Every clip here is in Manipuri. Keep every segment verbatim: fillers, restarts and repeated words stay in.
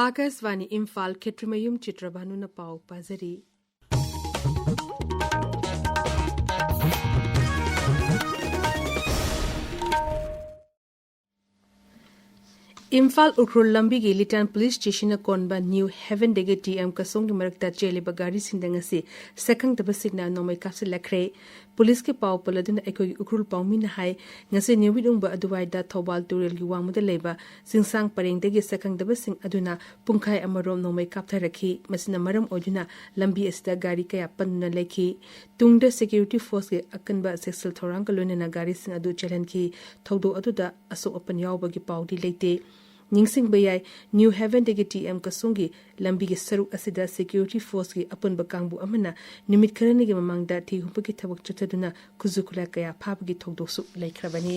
ꯑꯥꯀꯥꯁꯕꯥꯅꯤ ꯏꯝꯐꯥꯜ, ꯈꯦꯇ꯭ꯔꯤꯃꯌꯨꯝ ꯆꯤꯇ꯭ꯔꯚꯥꯅꯨꯅ ꯄꯥꯎ ꯄꯥꯖꯔꯤ꯫ ꯏꯝꯐꯥꯜ ꯎꯈ꯭ꯔꯨꯜ ꯂꯝꯕꯤꯒꯤ ꯂꯤꯇꯥꯟ ꯄꯨꯂꯤꯁ ꯁ꯭ꯇꯦꯁꯟꯅ ꯀꯣꯟꯕ ꯅ꯭ꯌꯨ ꯍꯦꯚꯦꯟꯗꯒꯤ ꯇꯤ ꯑꯦꯝ ꯀꯁꯣꯡꯒꯤ ꯃꯔꯛꯇ ꯆꯦꯜꯂꯤꯕ ꯒꯥꯔꯤꯁꯤꯡꯗ ꯉꯁꯤ ꯁꯛꯈꯪꯗꯕꯁꯤꯡꯅ ꯅꯣꯡꯃꯩ ꯀꯥꯞꯁꯤꯜꯂꯛꯈ꯭ꯔꯦ꯫ ꯄꯨꯂꯤꯁꯀꯤ ꯄꯥꯎ ꯄꯜꯂꯗꯨꯅ ꯑꯩꯈꯣꯏꯒꯤ ꯎꯈ꯭ꯔꯨꯜ ꯄꯥꯎꯃꯤꯅ ꯍꯥꯏ, ꯉꯁꯤ ꯅꯨꯃꯤꯠ ꯎꯡꯕ ꯑꯗꯨꯋꯥꯏꯗ ꯊꯧꯕꯥꯜ ꯇꯨꯔꯦꯜꯒꯤ ꯋꯥꯡꯃꯗ ꯂꯩꯕ ꯆꯤꯡꯁꯥꯡ ꯄꯔꯦꯡꯗꯒꯤ ꯁꯛꯈꯪꯗꯕꯁꯤꯡ ꯑꯗꯨꯅ ꯄꯨꯡꯈꯥꯏ ꯑꯃꯔꯣꯝ ꯅꯣꯡꯃꯩ ꯀꯥꯞꯊꯔꯛꯈꯤ꯫ ꯃꯁꯤꯅ ꯃꯔꯝ ꯑꯣꯏꯗꯨꯅ ꯂꯝꯕꯤ ꯑꯁꯤꯗ ꯒꯥꯔꯤ ꯀꯌꯥ ꯄꯟꯗꯨꯅ ꯂꯩꯈꯤ꯫ ꯇꯨꯡꯗ ꯁꯦꯀ꯭ꯌꯨꯔꯤꯇꯤ ꯐꯣꯔꯁꯀꯤ ꯑꯀꯟꯕ ꯆꯦꯛꯁꯤꯜ ꯊꯧꯔꯥꯡꯒ ꯂꯣꯏꯅꯅ ꯒꯥꯔꯤꯁꯤꯡ ꯑꯗꯨ ꯆꯦꯜꯍꯟꯈꯤ꯫ ꯊꯧꯗꯣꯛ ꯑꯗꯨꯗ ꯑꯁꯣꯛ ꯑꯄꯟ ꯌꯥꯎꯕꯒꯤ ꯄꯥꯎꯗꯤ ꯂꯩꯇꯦ꯫ ꯅꯤꯡꯁꯤꯡꯕ ꯌꯥꯏ, ꯅ꯭ꯌꯨ ꯍꯦꯚꯦꯟꯗꯒꯤ ꯇꯤ ꯑꯦꯝ ꯀꯁꯣꯡꯒꯤ ꯂꯝꯕꯤꯒꯤ ꯁꯔꯨꯛ ꯑꯁꯤꯗ ꯁꯦꯀ꯭ꯌꯨꯔꯤꯇꯤ ꯐꯣꯔꯁꯀꯤ ꯑꯄꯨꯟꯕ ꯀꯥꯡꯕꯨ ꯑꯃꯅ ꯅꯨꯃꯤꯠ ꯈꯔꯅꯤꯒꯤ ꯃꯃꯥꯡꯗ ꯊꯤꯍꯨꯝꯕꯒꯤ ꯊꯕꯛ ꯆꯠꯊꯗꯨꯅ ꯈꯨꯠꯁꯨ ꯈꯨꯠꯂꯥꯏ ꯀꯌꯥ ꯐꯥꯕꯒꯤ ꯊꯧꯗꯣꯛꯁꯨ ꯂꯩꯈ꯭ꯔꯕꯅꯤ꯫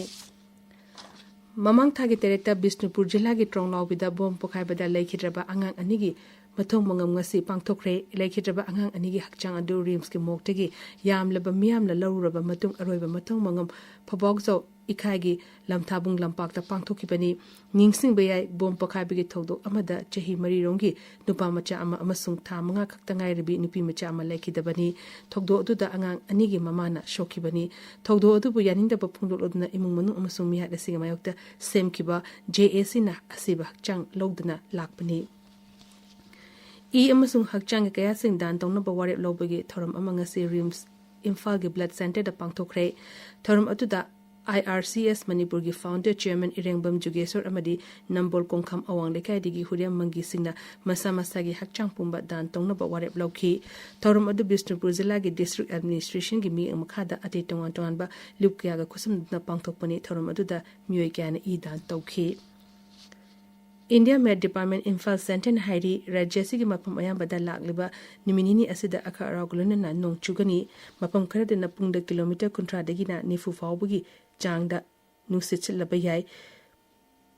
ꯃꯃꯥꯡ ꯊꯥꯒꯤ ꯇꯔꯦꯠꯇ ꯕꯤꯁꯅꯨꯄꯨꯔ ꯖꯤꯂꯥꯒꯤ ꯇ꯭ꯔꯣꯡꯂꯥꯎꯕꯤꯗ ꯕꯣꯝ ꯄꯣꯈꯥꯏꯕꯗ ꯂꯩꯈꯤꯗ꯭ꯔꯕ ꯑꯉꯥꯡ ꯑꯅꯤꯒꯤ ꯃꯊꯧ ꯃꯉꯝ ꯉꯁꯤ ꯄꯥꯡꯊꯣꯛꯈ꯭ꯔꯦ꯫ ꯂꯩꯈꯤꯗ꯭ꯔꯕ ꯑꯉꯥꯡ ꯑꯅꯤꯒꯤ ꯍꯛꯆꯥꯡ ꯑꯗꯨ ꯔꯤꯝꯁꯀꯤ ꯃꯣꯔꯒꯇꯒꯤ ꯌꯥꯝꯂꯕ ꯃꯤꯌꯥꯝꯅ ꯂꯧꯔꯨꯔꯕ ꯃꯇꯨꯡ ꯑꯔꯣꯏꯕ ꯃꯊꯧ ꯃꯉꯝ ꯐꯕꯥꯎꯖꯧ ꯏꯀꯥꯏꯒꯤ ꯂꯝꯊꯥꯕꯨꯡ ꯂꯝꯄꯥꯛꯇ ꯄꯥꯡꯊꯣꯛꯈꯤꯕꯅꯤ꯫ ꯅꯤꯡꯁꯤꯡꯕ ꯌꯥꯏ, ꯕꯣꯝ ꯄꯣꯈꯥꯏꯕꯒꯤ ꯊꯧꯗꯣꯛ ꯑꯃꯗ ꯆꯍꯤ ꯃꯔꯤꯔꯣꯝꯒꯤ ꯅꯨꯄꯥ ꯃꯆꯥ ꯑꯃ ꯑꯃꯁꯨꯡ ꯊꯥ ꯃꯉꯥ ꯈꯛꯇ ꯉꯥꯏꯔꯕꯤ ꯅꯨꯄꯤ ꯃꯆꯥ ꯑꯃ ꯂꯩꯈꯤꯗꯕꯅꯤ꯫ ꯊꯧꯗꯣꯛ ꯑꯗꯨꯗ ꯑꯉꯥꯡ ꯑꯅꯤꯒꯤ ꯃꯃꯥꯅ ꯁꯣꯛꯈꯤꯕꯅꯤ꯫ ꯊꯧꯗꯣꯛ ꯑꯗꯨꯕꯨ ꯌꯥꯅꯤꯡꯗꯕ ꯐꯣꯡꯗꯣꯛꯂꯗꯨꯅ ꯏꯃꯨꯡ ꯃꯅꯨꯡ ꯑꯃꯁꯨꯡ ꯃꯤꯍꯥꯠ ꯑꯁꯤꯒꯤ ꯃꯥꯌꯣꯛꯇ ꯁꯦꯝꯈꯤꯕ ꯖꯦ ꯑꯦ ꯁꯤꯅ ꯑꯁꯤꯕ ꯍꯛꯆꯥꯡ ꯂꯧꯗꯨꯅ ꯂꯥꯛꯄꯅꯤ꯫ ꯏ ꯑꯃꯁꯨꯡ ꯍꯛꯆꯥꯡꯒꯤ ꯀꯌꯥꯁꯤꯡ ꯗꯥꯟ ꯇꯧꯅꯕ ꯋꯥꯔꯦꯞ ꯂꯧꯕꯒꯤ ꯊꯧꯔꯝ ꯑꯃ ꯉꯁꯤ ꯔꯤꯝꯁ ꯏꯝꯐꯥꯜꯒꯤ ꯕ꯭ꯂꯗ ꯁꯦꯟꯇꯔꯗ ꯄꯥꯡꯊꯣꯛꯈ꯭ꯔꯦ꯫ ꯊꯧꯔꯝ ꯑꯗꯨꯗ ꯑꯥꯏ ꯑꯥꯔ ꯁꯤ ꯑꯦꯁ ꯃꯅꯤꯄꯨꯔꯒꯤ ꯐꯥꯎꯟꯗꯔ ꯆꯤꯌꯔꯃꯦꯟ ꯏꯔꯦꯡꯕꯝ ꯖꯨꯒꯦꯁꯣꯔ ꯑꯃꯗꯤ ꯅꯝꯕꯣꯜ ꯀꯣꯡꯈꯥꯝ ꯑꯋꯥꯡ ꯂꯩꯀꯥꯏꯗꯒꯤ ꯍꯨꯔꯦꯝ ꯃꯪꯒꯤꯁꯤꯡꯅ ꯃꯁꯥ ꯃꯁꯥꯒꯤ ꯍꯛꯆꯥꯡ ꯄꯨꯝꯕ ꯗꯥꯟ ꯇꯧꯅꯕ ꯋꯥꯔꯦꯞ ꯂꯧꯈꯤ꯫ ꯊꯧꯔꯝ ꯑꯗꯨ ꯕꯤꯁꯅꯨꯄꯨꯔ ꯖꯤꯂꯥꯒꯤ ꯗꯤꯁꯇ꯭ꯔꯤꯛ ꯑꯦꯗꯃꯤꯅꯤꯁꯇ꯭ꯔꯦꯁꯟꯒꯤ ꯃꯤꯠꯌꯦꯡ ꯃꯈꯥꯗ ꯑꯇꯩ ꯇꯣꯉꯥꯟ ꯇꯣꯉꯥꯟꯕ ꯂꯨꯞ ꯀꯌꯥꯒ ꯈꯨꯠꯁꯝꯅꯗꯨꯅ ꯄꯥꯡꯊꯣꯛꯄꯅꯤ꯫ ꯊꯧꯔꯝ ꯑꯗꯨꯗ ꯃꯤꯑꯣꯏ ꯀꯌꯥꯅ ꯏ ꯗꯥꯟ ꯇꯧꯈꯤ꯫ ꯏꯟꯗꯤꯌꯥ ꯃꯦꯠ ꯗꯤꯄꯥꯔꯠꯃꯦꯟ ꯏꯝꯐꯥꯜ ꯁꯦꯟꯇꯔꯅ ꯍꯥꯏꯔꯤ, ꯔꯥꯖ꯭ꯌ ꯑꯁꯤꯒꯤ ꯃꯐꯝ ꯑꯌꯥꯝꯕꯗ ꯂꯥꯛꯂꯤꯕ ꯅꯨꯃꯤꯠ ꯅꯤꯅꯤ ꯑꯁꯤꯗ ꯑꯈꯥꯛ ꯑꯔꯥꯎꯒ ꯂꯣꯏꯅꯅ ꯅꯣꯡ ꯆꯨꯒꯅꯤ꯫ ꯃꯐꯝ ꯈꯔꯗꯅ ꯄꯨꯡꯗ ꯀꯤꯂꯣꯃꯤꯇꯔ ꯀꯨꯟꯊ꯭ꯔꯥꯗꯒꯤꯅ ꯅꯤꯐꯨ ꯐꯥꯎꯕꯒꯤ ꯆꯥꯡꯗ ꯅꯨꯡꯁꯤꯠ ꯁꯤꯠꯂꯕ ꯌꯥꯏ꯫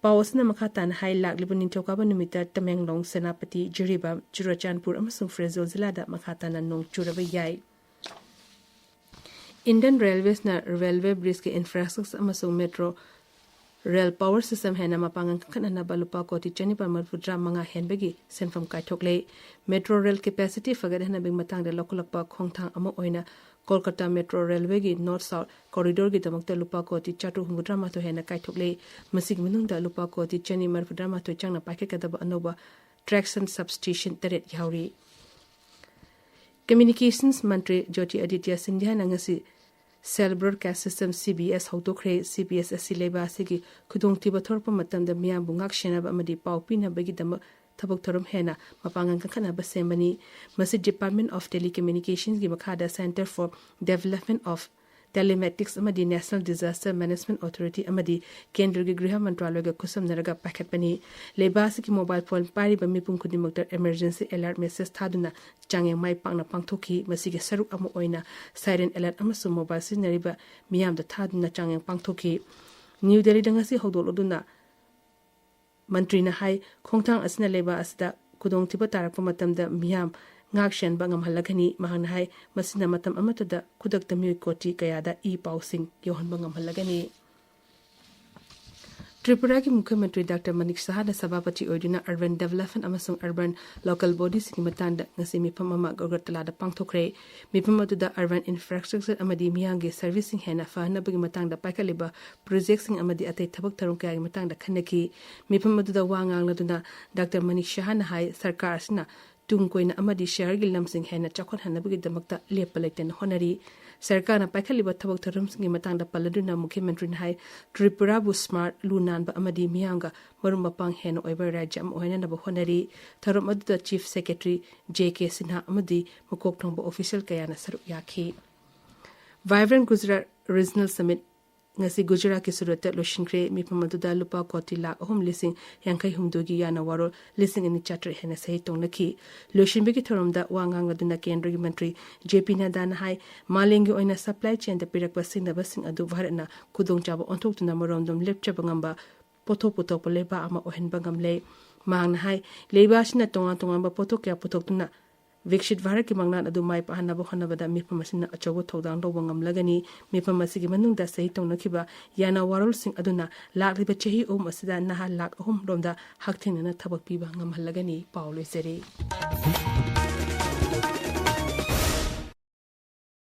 ꯄꯥꯎ ꯑꯁꯤꯅ ꯃꯈꯥ ꯇꯥꯅ ꯍꯥꯏ, ꯂꯥꯛꯂꯤꯕ ꯅꯤꯡꯊꯧꯀꯥꯕ ꯅꯨꯃꯤꯠꯇ ꯇꯃꯦꯡꯂꯣꯡ, ꯁꯦꯅꯥꯄꯇꯤ, ꯖꯤꯔꯤꯕꯥꯝ, ꯆꯨꯔꯆꯥꯟꯄꯨꯔ ꯑꯃꯁꯨꯡ ꯐ꯭ꯔꯦꯖꯣꯜ ꯖꯤꯂꯥꯗ ꯃꯈꯥ ꯇꯥꯅ ꯅꯣꯡ ꯆꯨꯔꯕ ꯌꯥꯏ꯫ ꯏꯟꯗꯤꯌꯟ ꯔꯦꯜꯋꯦꯁꯅ ꯔꯦꯜꯋꯦ ꯕ꯭ꯔꯤꯖꯀꯤ ꯏꯟꯐ꯭ꯔꯥꯁ꯭ꯇ꯭ꯔꯛꯆꯔ ꯑꯃꯁꯨꯡ ꯃꯦꯇ꯭ꯔꯣ ꯔꯦꯜ ꯄꯥꯋꯔ ꯁꯤꯁꯇꯦꯝ ꯍꯦꯟꯅ ꯃꯄꯥꯡꯒꯜ ꯀꯟꯈꯠꯅꯅꯕ ꯂꯨꯄꯥ ꯀꯣꯇꯤ ꯆꯅꯤꯄꯥꯟ ꯃꯔꯤꯐꯨꯇꯔꯥ ꯃꯉꯥ ꯍꯦꯟꯕꯒꯤ ꯁꯦꯟꯐꯝ ꯀꯥꯏꯊꯣꯛꯂꯦ꯫ ꯃꯦꯇ꯭ꯔꯣ ꯔꯦꯜ ꯀꯦꯄꯥꯁꯤꯇꯤ ꯐꯒꯠꯍꯟꯅꯕꯒꯤ ꯃꯇꯥꯡꯗ ꯂꯧꯈꯠꯂꯛꯄ ꯈꯣꯡꯊꯥꯡ ꯑꯃ ꯑꯣꯏꯅ ꯀꯣꯜꯀꯇꯥ ꯃꯦꯇ꯭ꯔꯣ ꯔꯦꯜꯋꯦꯒꯤ ꯅꯣꯔꯠ ꯁꯥꯎꯠ ꯀꯣꯔꯤꯗꯣꯔꯒꯤꯗꯃꯛꯇ ꯂꯨꯄꯥ ꯀꯣꯇꯤ ꯆꯥꯇ꯭ꯔꯨꯛ ꯍꯨꯝꯐꯨꯇꯔꯥ ꯃꯥꯊꯣꯏ ꯍꯦꯟꯅ ꯀꯥꯏꯊꯣꯛꯂꯦ꯫ ꯃꯁꯤꯒꯤ ꯃꯅꯨꯡꯗ ꯂꯨꯄꯥ ꯀꯣꯇꯤ ꯆꯅꯤ ꯃꯔꯤꯐꯨꯇꯔꯥ ꯃꯥꯊꯣꯏ ꯆꯪꯅ ꯄꯥꯏꯈꯠꯀꯗꯕ ꯑꯅꯧꯕ ꯇ꯭ꯔꯦꯛꯁꯟ ꯁꯕꯁ꯭ꯇꯦꯁꯟ ꯇꯔꯦꯠ ꯌꯥꯎꯔꯤ꯫ ꯀꯝꯃ꯭ꯌꯨꯅꯤꯀꯦꯁꯟꯁ ꯃꯟꯇ꯭ꯔꯤ ꯖꯣꯇꯤ ꯑꯗꯤꯇ꯭ꯌ ꯁꯤꯟꯙ꯭ꯌꯥꯅ ꯉꯁꯤ ꯁꯦꯜ ꯕ꯭ꯔꯣꯗꯀꯥꯁ ꯁꯤꯁꯇꯦꯝ, ꯁꯤ ꯕꯤ ꯑꯦꯁ, ꯍꯧꯗꯣꯛꯈ꯭ꯔꯦ꯫ ꯁꯤ ꯕꯤ ꯑꯦꯁ ꯑꯁꯤ ꯂꯩꯕꯥꯛ ꯑꯁꯤꯒꯤ ꯈꯨꯗꯣꯡꯊꯤꯕ ꯊꯣꯔꯛꯄ ꯃꯇꯝꯗ ꯃꯤꯌꯥꯝꯕꯨ ꯉꯥꯛ ꯁꯦꯟꯅꯕ ꯑꯃꯗꯤ ꯄꯥꯎ ꯄꯤꯅꯕꯒꯤꯗꯃꯛ ꯊꯕꯛ ꯊꯧꯔꯝ ꯍꯦꯟꯅ ꯃꯄꯥꯡꯒꯜ ꯀꯟꯈꯠꯅꯕ ꯁꯦꯝꯕꯅꯤ꯫ ꯃꯁꯤ Department of Telecommunicationsꯒꯤ ꯃꯈꯥꯗ Centre for Development of Telematics ꯑꯃꯗꯤ National Disaster Management Authority ꯑꯃꯗꯤ ꯀꯦꯟꯗ꯭ꯔꯒꯤ ꯒ꯭ꯔꯤꯍ ꯃꯟꯇ꯭ꯔꯥꯂꯌꯒ ꯈꯨꯠꯁꯝꯅꯔꯒ ꯄꯥꯏꯈꯠꯄꯅꯤ꯫ ꯂꯩꯕꯥꯛ ꯑꯁꯤꯒꯤ ꯃꯣꯕꯥꯏꯜ ꯐꯣꯟ ꯄꯥꯏꯔꯤꯕ ꯃꯤꯄꯨꯝ ꯈꯨꯗꯤꯡꯃꯛꯇ emergency alert message ꯊꯥꯗꯨꯅ ꯆꯥꯡꯌꯦꯡ ꯃꯥꯏ ꯄꯥꯛꯅ ꯄꯥꯡꯊꯣꯛꯈꯤ꯫ ꯃꯁꯤꯒꯤ ꯁꯔꯨꯛ ꯑꯃ ꯑꯣꯏꯅ siren alert ꯑꯃꯁꯨꯡ ꯃꯣꯕꯥꯏꯜ ꯁꯤꯖꯤꯟꯅꯔꯤꯕ ꯃꯤꯌꯥꯝꯗ ꯊꯥꯗꯨꯅ ꯆꯥꯡꯌꯦꯡ ꯄꯥꯡꯊꯣꯛꯈꯤ꯫ ꯅ꯭ꯌꯨ ꯗꯦꯜꯂꯤꯗ ꯉꯁꯤ ꯍꯧꯗꯣꯛꯂꯗꯨꯅ ꯃꯟꯇ꯭ꯔꯤꯅ ꯍꯥꯏ, ꯈꯣꯡꯊꯥꯡ ꯑꯁꯤꯅ ꯂꯩꯕꯥꯛ ꯑꯁꯤꯗ ꯈꯨꯗꯣꯡꯊꯤꯕ ꯇꯥꯔꯛꯄ ꯃꯇꯝꯗ ꯃꯤꯌꯥꯝ ꯉꯥꯛ ꯁꯦꯟꯕ ꯉꯝꯍꯜꯂꯒꯅꯤ꯫ ꯃꯍꯥꯛꯅ ꯍꯥꯏ, ꯃꯁꯤꯅ ꯃꯇꯝ ꯑꯃꯠꯇꯗ ꯈꯨꯗꯛꯇ ꯃꯤꯑꯣꯏ ꯀꯣꯇꯤ ꯀꯌꯥꯗ ꯏ ꯄꯥꯎꯁꯤꯡ ꯌꯧꯍꯟꯕ ꯉꯝꯍꯜꯂꯒꯅꯤ꯫ ꯇ꯭ꯔꯤꯄꯨꯔꯥꯒꯤ ꯃꯨꯈ꯭ꯌ ꯃꯟꯇ꯭ꯔꯤ ꯗꯥꯛꯇꯔ ꯃꯅꯤꯛ ꯁꯍꯥꯅ ꯁꯚꯥꯄꯇꯤ ꯑꯣꯏꯗꯨꯅ Urban Development ꯑꯃꯁꯨꯡ Urban Local Bodyꯁꯤꯡꯒꯤ ꯃꯇꯥꯡꯗ ꯉꯁꯤ ꯃꯤꯐꯝ ꯑꯃ ꯑꯒꯔꯇꯂꯥꯗ ꯄꯥꯡꯊꯣꯛꯈ꯭ꯔꯦ꯫ ꯃꯤꯐꯝ ꯑꯗꯨꯗ urban infrastructure ꯑꯃꯗꯤ ꯃꯤꯌꯥꯝꯒꯤ serviceꯁꯤꯡ ꯍꯦꯟꯅ ꯐꯍꯟꯅꯕꯒꯤ ꯃꯇꯥꯡꯗ ꯄꯥꯏꯈꯠꯂꯤꯕ projectꯁꯤꯡ ꯑꯃꯗꯤ ꯑꯇꯩ ꯊꯕꯛ ꯊꯧꯔꯝ ꯀꯌꯥꯒꯤ ꯃꯇꯥꯡꯗ ꯈꯟꯅꯈꯤ꯫ ꯃꯤꯐꯝ ꯑꯗꯨꯗ ꯋꯥ ꯉꯥꯡꯂꯗꯨꯅ ꯗꯥꯛꯇꯔ ꯃꯅꯤꯛ ꯁꯍꯥꯅ ꯍꯥꯏ, ꯁꯔꯀꯥꯔ ꯑꯁꯤꯅ ꯇꯨꯡ ꯀꯣꯏꯅ ꯑꯃꯗꯤ ꯁꯍꯔꯒꯤ ꯂꯝꯁꯤꯡ ꯍꯦꯟꯅ ꯆꯥꯎꯈꯠꯍꯟꯅꯕꯒꯤꯗꯃꯛꯇ ꯂꯦꯞꯄ ꯂꯩꯇꯅ ꯍꯣꯠꯅꯔꯤ꯫ ꯁꯔꯀꯥꯔꯅ ꯄꯥꯏꯈꯠꯂꯤꯕ ꯊꯕꯛ ꯊꯧꯔꯝꯁꯤꯡꯒꯤ ꯃꯇꯥꯡꯗ ꯄꯜꯂꯗꯨꯅ ꯃꯨꯈ꯭ꯌ ꯃꯟꯇ꯭ꯔꯤꯅ ꯍꯥꯏ, ꯇ꯭ꯔꯤꯄꯨꯔꯥꯕꯨ smart, ꯂꯨ ꯅꯥꯟꯕ ꯑꯃꯗꯤ ꯃꯤꯌꯥꯝꯒ ꯃꯔꯨꯞ ꯃꯄꯥꯡ ꯍꯦꯟꯅ ꯑꯣꯏꯕ ꯔꯥꯖ꯭ꯌ ꯑꯃ ꯑꯣꯏꯍꯟꯅꯕ ꯍꯣꯠꯅꯔꯤ꯫ ꯊꯧꯔꯝ ꯑꯗꯨꯗ Chief Secretary J K Sinha ꯑꯃꯗꯤ ꯃꯀꯣꯛ ꯊꯣꯡꯕ official ꯀꯌꯥꯅ ꯁꯔꯨꯛ ꯌꯥꯈꯤ꯫ Vibrant Gujarat Regional Summit ꯉꯁꯤ ꯒꯨꯖꯔꯥꯠꯀꯤ ꯁꯨꯔꯠꯇ ꯂꯣꯏꯁꯤꯟꯈ꯭ꯔꯦ꯫ ꯃꯤꯐꯝ ꯑꯗꯨꯗ ꯂꯨꯄꯥ ꯀꯣꯇꯤ ꯂꯥꯈ ꯑꯍꯨꯝ ꯂꯤꯁꯤꯡ ꯌꯥꯡꯈꯩ ꯍꯨꯝꯗꯣꯏꯒꯤ ꯌꯥꯅ ꯋꯥꯔꯣꯜ ꯂꯤꯁꯤꯡ ꯑꯅꯤ ꯆꯥꯇ꯭ꯔꯦꯠ ꯍꯦꯟꯅ ꯁꯍꯤ ꯇꯧꯅꯈꯤ꯫ ꯂꯣꯏꯁꯤꯟꯕꯒꯤ ꯊꯧꯔꯝꯗ ꯋꯥ ꯉꯥꯡꯂꯗꯨꯅ ꯀꯦꯟꯗ꯭ꯔꯒꯤ ꯃꯟꯇ꯭ꯔꯤ J P Naddꯥꯅ ꯍꯥꯏ, ꯃꯥꯂꯦꯝꯒꯤ ꯑꯣꯏꯅ supply chainꯗ ꯄꯤꯔꯛꯄ ꯁꯤꯡꯅꯕꯁꯤꯡ ꯑꯗꯨ ꯚꯥꯔꯠꯅ ꯈꯨꯗꯣꯡꯆꯥꯕ ꯑꯣꯟꯊꯣꯛꯇꯨꯅ ꯃꯔꯣꯝꯗꯣꯝ ꯂꯦꯞꯆꯕ ꯉꯝꯕ ꯄꯣꯠꯊꯣꯛ ꯄꯨꯊꯣꯛꯄ ꯂꯩꯕꯥꯛ ꯑꯃ ꯑꯣꯏꯍꯟꯕ ꯉꯝꯂꯦ꯫ ꯃꯍꯥꯛꯅ ꯍꯥꯏ, ꯂꯩꯕꯥꯛ ꯑꯁꯤꯅ ꯇꯣꯉꯥꯟ ꯇꯣꯉꯥꯟꯕ ꯄꯣꯠꯊꯣꯛ ꯀꯌꯥ ꯄꯨꯊꯣꯛꯇꯨꯅ ꯕꯤꯛꯁꯤꯠ ꯚꯥꯔꯠꯀꯤ ꯃꯪꯂꯥꯟ ꯑꯗꯨ ꯃꯥꯏ ꯄꯥꯛꯍꯟꯅꯕ ꯍꯣꯠꯅꯕꯗ ꯃꯤꯐꯝ ꯑꯁꯤꯅ ꯑꯆꯧꯕ ꯊꯧꯗꯥꯡ ꯂꯧꯕ ꯉꯝꯂꯒꯅꯤ꯫ ꯃꯤꯐꯝ ꯑꯁꯤꯒꯤ ꯃꯅꯨꯡꯗ ꯁꯍꯤ ꯇꯧꯅꯈꯤꯕ ꯌꯥꯅ ꯋꯥꯔꯣꯜꯁꯤꯡ ꯑꯗꯨꯅ ꯂꯥꯛꯂꯤꯕ ꯆꯍꯤ ꯑꯍꯨꯝ ꯑꯁꯤꯗ ꯅꯍꯥ ꯂꯥꯈ ꯑꯍꯨꯝ ꯔꯣꯝꯗ ꯍꯛꯊꯦꯡꯅꯅ ꯊꯕꯛ ꯄꯤꯕ ꯉꯝꯍꯜꯂꯒꯅꯤ꯫ ꯄꯥꯎ ꯂꯣꯏꯖꯔꯦ꯫